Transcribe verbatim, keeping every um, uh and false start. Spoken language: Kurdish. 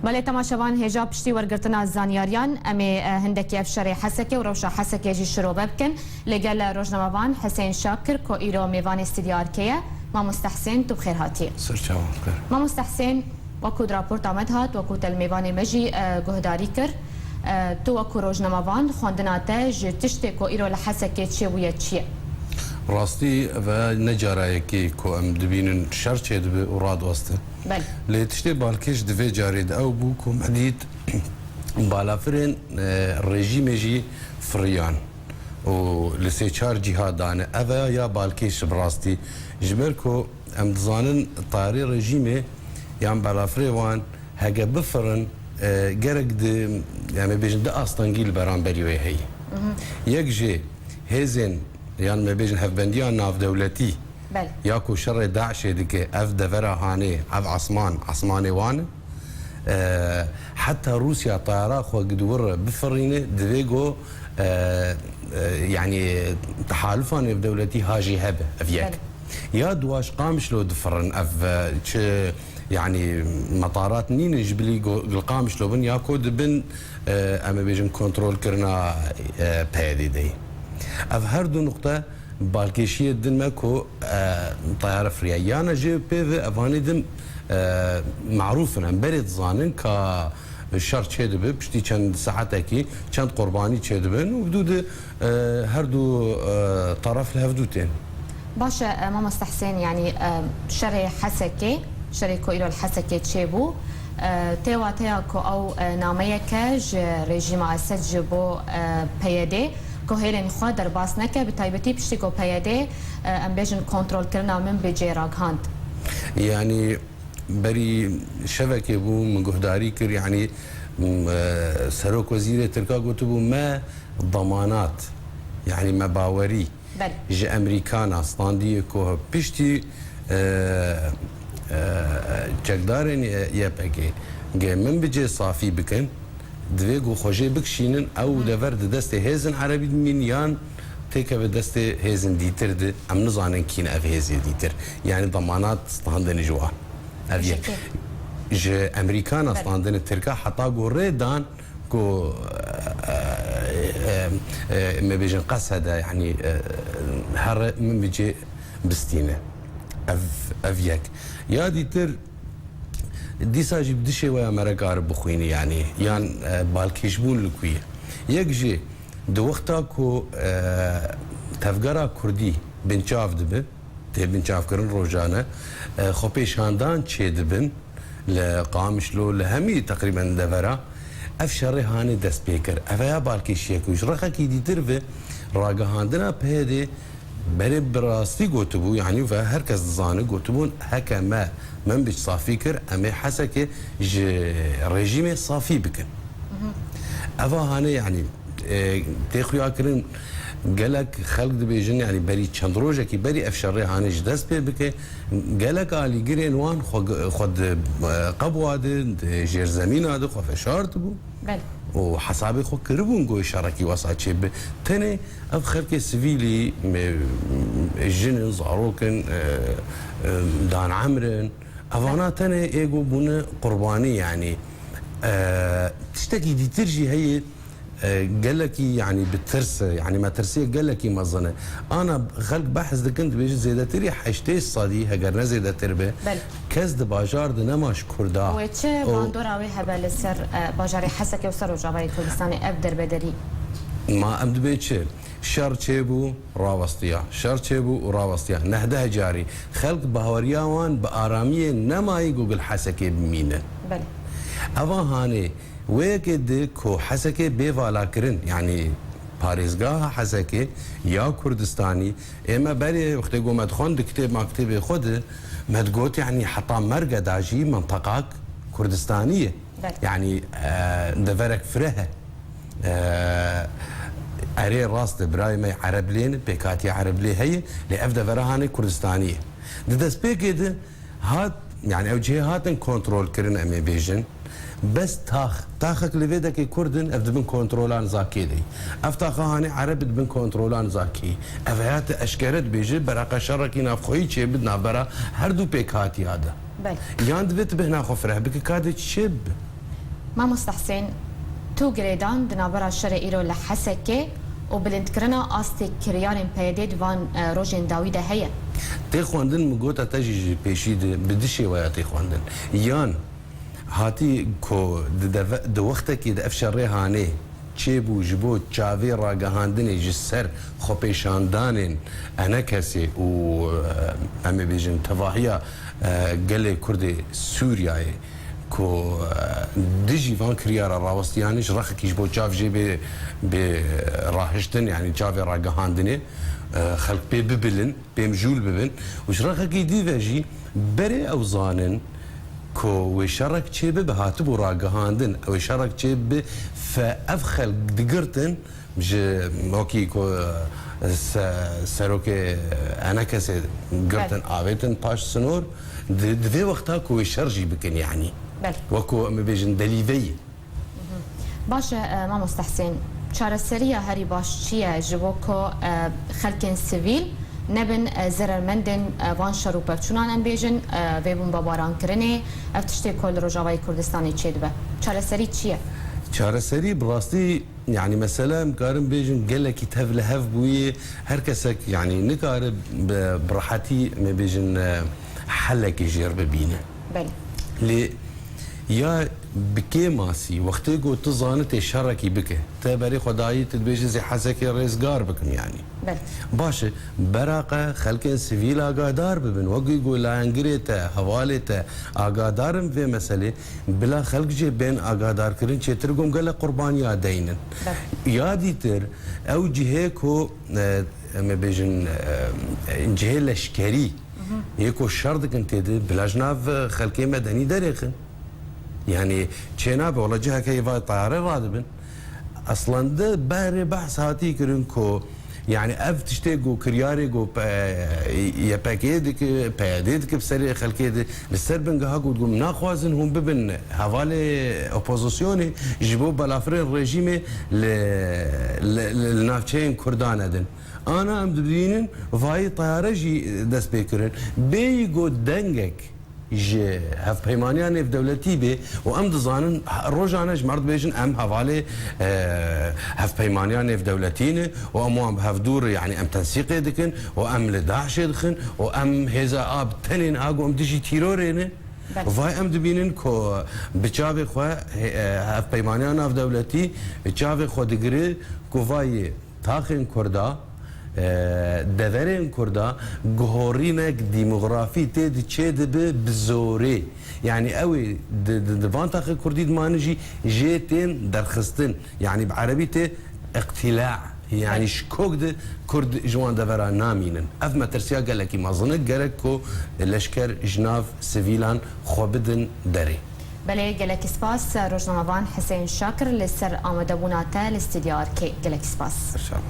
Belê temaşevan, hêja piştî wergirtina zanyariyan, em ê, e, hindekî ev şerê Hesekê û rewşa Hesekê jî şirove bikin. Li gel rojnamevan Hisên Şakir, ku îro mêvanê Stûdyo Arkê ye. Mamoste Hisên, tu bi xêr hatî. Ser çavan, bi xêr. Mamoste Hisên, wekû di raporta me de hat, wekû te li mêvanê me jî, e, guhdarî kir. E, tu wekû rojnamevan, xwendina te ji tiştê ku îro li Hesekê çêbûye çi ye? Rastî, ev ne cara yekê ku em dibînin şer çêdibe û radiweste. Belê. Lê tiştê balkêş di vê carê de ew bû ku me dît balafirên, e, rejîmê jî firiyan û li sê çar cîha dane. Ev ya, ya balkêş bi rastî. Ji ber ku em dizanin tayarê rejîmê yan balafirê wan heke bifirin, e, gerek di, em ê bêjin, di astengî li beramberî wê heye. Yek jê hêzên, yan me bêjin, hevbendiya navdewletî Belê. ya ku şerê DAIŞê dike, ev devera hanê, ev asman, asmanê wan e. E, heta Rûsya tayara xwe di wir re bifirîne, divê ku, e, e, yanî tehalûfa nêvdewletî ha jî hebe, ev yek. Belê. Ya duwaş Qamişlo difirin, ev, e, çi, yanî metarat nînin ji bilî ku li Qamişlo bin, ya ku dibin, e, em ê bêjin kontrolkirina, e, P Y D'ê. Ev her du nuqte balkêşiyê din me ku, e, tayare firiya. Yana jê pê ve evanê din, e, marûf in, em berê dizanin ka şer çêdibe, piştî çend saetekî çend qurbanî çêdibin û bi dû de, e, her du, e, taraf li hev dû tên. Baş e, e, Mamoste Hisên, yanî, e, şerê Hesekê, şerê ku îro li Hesekê çêbû, e, tê wateya ku ew, e, nameyeke ji rejîma Esed ji bo, e, P Y D, ku hêlên xwe derbas neke, bi taybetî piştî ku P Y D, e, em bêjin kontrolkirina Minbicê ragihand. Yanî berî şevekê bû, min guhdarî kir, yanî, m, e, serokwezîrê Tirka gotibû, me damanat, yanî me bawerî Belê. ji Emerîkana standiye ku piştî, e, e, çekdarên Y P G, ge Minbicê safî bikin, divê ku xwe jê bikişînin, ew dever di destê hêzên erebî dimîn yan têkeve destê hêzên dîtir de, em nizanin kî ne ev hêzê dîtir. Yanî damanat standin ji wan. Ev yek. Ji Emerîkana Belê. standinê Tirka heta ku rê dan ku, e, e, e, me bêjin qesede, yanî, e, here Minbicê bistîne. Ev, ev yek. Ya dîtir, dîsa jî bi du şêweya me re kare bixwînî, yanî, yan, e, balkêşbûn li ku ye. Yek jî di wexta ku, e, tevgera Kurdî binçav dibe, tê binçavkirin rojane, e, xwepêşandan çêdibin li Qamişlo, li hemî teqrîben devera, ev şerê hanê dest pê kir. Ev ya balkêşiyek û ji rexekî dîtir ve ragihandina P Y D'ê berê bi rastî gotibû, yanî ve her kes dizane, gotibûn, heke me Minbic safî kir, em ê Hesekê ji rejîmê safî bikin. Eva hanê, yanî, e, tê xuyakirin, gelek xelk dibêjin, yanî berî çend rojekî berî ev şerê hanê ji dest pê bike, gelek alîgirên wan xwe, xwe di, e, qebwa de, di jêrzemîna de xwe veşartibû Belê. û hesabê xwe kiribûn ku şerekî wesa çêbibe. Tenê ev xelkê sivîlî, me, jin in, zarok in, e, e, dan emr in, evana tenê ê ku bûne qurbanî, yanî, e, tiştekî dîtir jî heye, e, gelekî, yanî bi tirs e, yanî metirsiyê gelekî mezin e. Ana xelk behs dikin, dibêjin zêdetirî heştê sedî, heger ne zêdetir be, Belê. kes di bajar de nema ji Kurda. Wê çi O bandora wê hebe li ser, e, bajarê Hesekê û ser Rojavayê Kurdistanê ev derbederî? Ma em dibê çi? Şer çêbû, rawestiya. Şer çêbû û rawestiya. Nehdeh carî. Xelk baweriya wan bi aramiyê nemayî ku li Hesekê bimînin. Belê. Eva hanê, wê yekê di ku Hesekê bê valakirin, yanî parêzgeha Hesekê ya Kurdistanî, ê me berê wextê ku me dixwend di kitêb, ma kitêbê xwe de, me digot, yanî heta merge da jî minteqak Kurdistanî ye. Belê. Yanî, e, deverek fireh e. E, erê rast e, birayê me Ereb lê ne, pêkhatî Ereb lê heye, lê ev devera hanê Kurdistanî ye. Di destpêkê de hat, yanî ew cihê hatin kontrolkirin, em ê bêjin. Bes tax, taxek li vê dekê Kurd in, ev dibin kontrola niza kê de ye. Ev taxa hanê Ereb dibin kontrola niza kê ye. Ev heyate eşkere dibêje, beraqa şerekî navxweyî çêbi di navbera her du pêkhatiya de. Belê. Yan divê tu bêhna xwe fireh bike, ka dê çi çê bibe? Mamoste Husên, tu girêdan di navbera şerê îro li Hesekê û bilindkirina astê kiryarên P Y D'ê di van, e, rojên dawî de heye? Tê xwendin, min gota te jî ji pêşî de bi du şêweya tê xwendin. Yan hatî ku di deve-, di wextekî de ev şerê hanê çêbû ji bo çavê ragihandinê ji ser xwepêşandanên enekesê û, e, em ê bêjin tevahiya, e, gelê Kurdê Sûriyayê ku, e, dijî van kiryara rawestiyanê ji rexekî ji bo çav jê bê, bê rahiştin, yanî çavê ragihandinê, e, xelk pê bibilin, pê mijûl bibin û ji rexekî dî ve jî berê ew zanin ku wê şerek çêbibe, hatibû ragihandin, wê şerek çêbibe, fe ev xelk digirtin, ji wekî ku se-, serokê enekesê girtin, belê, avêtin paş sinor, di, di vê wexta ku wê şer jî bikin, yanî, belê, wekû em bibêjin delîveyî. Baş e, e, Mamoste Husên, çareseriya herî baş çi ye ji bo ku, e, xelkên sivîl nebin, e, zerermendên, e, van şer û pevçûnan, em bêjin, e, vê bombebarankirinê, ev tiştê ku li Rojavayê Kurdistanê çêdibe? Çareserî çi ye? Çareserî bi rastî, yanî, mesele, em karin bêjin, gelekî tev li hev bûye. Her kesek, yanî, nikare bi, bi rehetî, me bêjin, e, helekê jêr bibîne. Belê. Lê ya bi kêmasî, wextê ku tu zanî tê şerekî bike, te berê xwe dayî, tu dibêjî, zê Hesekê rêzgar bikim, yanî. Belê. Baş e, beraqe xelkên sivîl agahdar bibin. Wekî ku layengirê te, hevalê te agahdar in vê meselê, bila xelk jê bên agahdarkirin, çêtir gom gelek qurbaniya deynin. Belê. Ya dîtir, ew cihê ku, e, em ê bêjin, e, cihê leşkerî, yê ku şer dikin tê de, bila ji nav xelkê medenî derêxin. Yanî çênabe, wela ciheke yê va tayare radibin. Eslende berê behs hatî kirin ku, yanî, ev tiştê ku kiryarê ku P-, Y P G dike, P Y D dike bi serê xelkê de, li ser bingeha ku digot, naxwazin hûn bibin hevalê opozisyonê ji bo balafirên rejîmê li, li, li, li navçeyên Kurdan edin. Ana em dibînin vayî tayare jî dest pê kirin. Bêyî ku dengek ji hevpeymaniya nêvdewletî bê û em dizanin he-, rojane ji me re dibêjin em hevalê, e, hevpeymaniya nêvdewletî ne û em wan bi hevdû re, yanî em tensîqê dikin û em li DAIŞê dixin û em hêza a bi tenên a ku em dijî tîrorê ne. Belê. Vay em dibînin ku bi çavê xwe, e, hevpeymaniya navdewletî çavê xwe digire ku vayê taxên Kurda, e, deverên Kurda, guhorînek demografî tê di çê dibe bi zorê. Yanî ew ê di, di, di van taxê Kurdî dimane jî jê tên derxistin. Yanî bi erebî tê iqtîla. Yanî, belê, ji kok di Kurd ji wan devera namînin. Ev metirsiya gelekî mezin e, gerek ku leşker ji nav sivîlan xwe bidin derê. Belê, gelekî spas, rojnamevan Husên Şakir, li ser amadebûna te li Stûdyoya Arkê. Gelekî spas. Sağ ol.